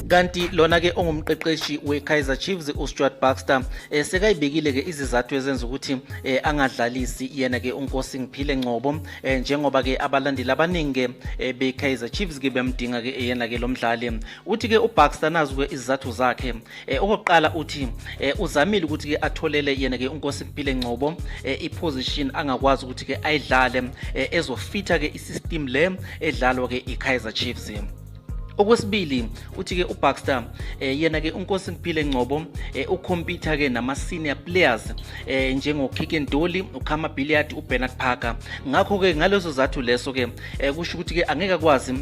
Kanti lona ke ongumqeqeshi weKaizer Chiefs uStuart Baxter sekayibekile ke izizathu ezenza ukuthi angadlalisi yena ke uNkosingiphile Ngcobo, njengoba ke abalandeli abaningi ke beKaizer Chiefs ke bemdinga ke yena ke lo mdlali. Uthi ke uBaxter nazo ke izizathu zakhe. Okokuqala uthi uzamile ukuthi ke atholele yena ke uNkosingiphile Ngcobo iposition angakwazi ukuthi ke ayidlale ezofitha ke isystem le edlalwa ke iKaizer Chiefs. Okwesibili uthi ke uBaxter yena ke uNkosingiphile Ngcobo ucompete ke nama senior players njengo Keagan Dolly, uKhama Billiat, uBernard Parker. Ngakho ke ngaleso zathu leso ke kusho ukuthi ke angeke akwazi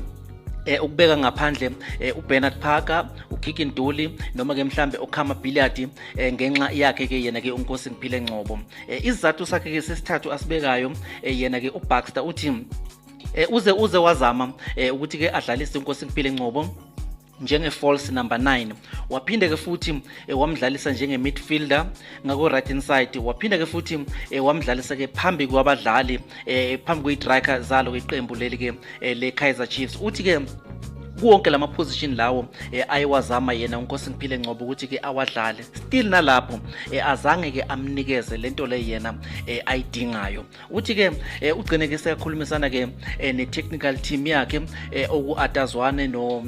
ukubeka ngaphandle uBernard Parker, uKeagan Dolly noma ke mhlambe uKhama Billiat ngenxa yakhe ke yena ke uNkosingiphile Ngcobo. Isizathu sakhe ke sesithathu asibekayo yena ke uBaxter uthi uze wazama ukuthi ke adlalise uNkosingiphile Ngcobo njenge false number 9, waphinde ke futhi wamdlalisa njenge midfielder ngako right hand side, waphinde ke futhi wamdlalisa ke phambi kwabadlali, phambi kwe-striker zalo iqembu leli ke le Kaizer Chiefs. Uthi ke kuwonke lama position lawo ayewazama yena uNkosingiphile Ngcobo ukuthi ke awadlale, still nalapho azange ke amnikeze lento le yena ayidingayo. Uthi ke ugcine ke seyakhulumisana ke ne technical team yakhe oku-Arthur Zwane no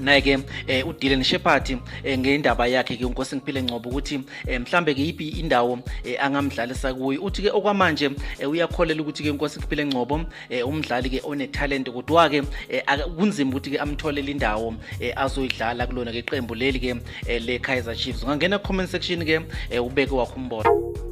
naye ke uDylan Shepherd ngendaba yakhe ke uNkosingiphile Ngcobo, ukuthi mhlambe ke yipi indawo angamdlalisa kuyo. Uthi ke okwamanje uyakholela ukuthi ke uNkosingiphile Ngcobo umdlali ke one talent, kodwa ke kunzima ukuthi ke amtholele indawo azoyidlala kulona ke iqembu leli ke le Kaizer Chiefs. Ungangena comment section ke ubeke wakho umbono.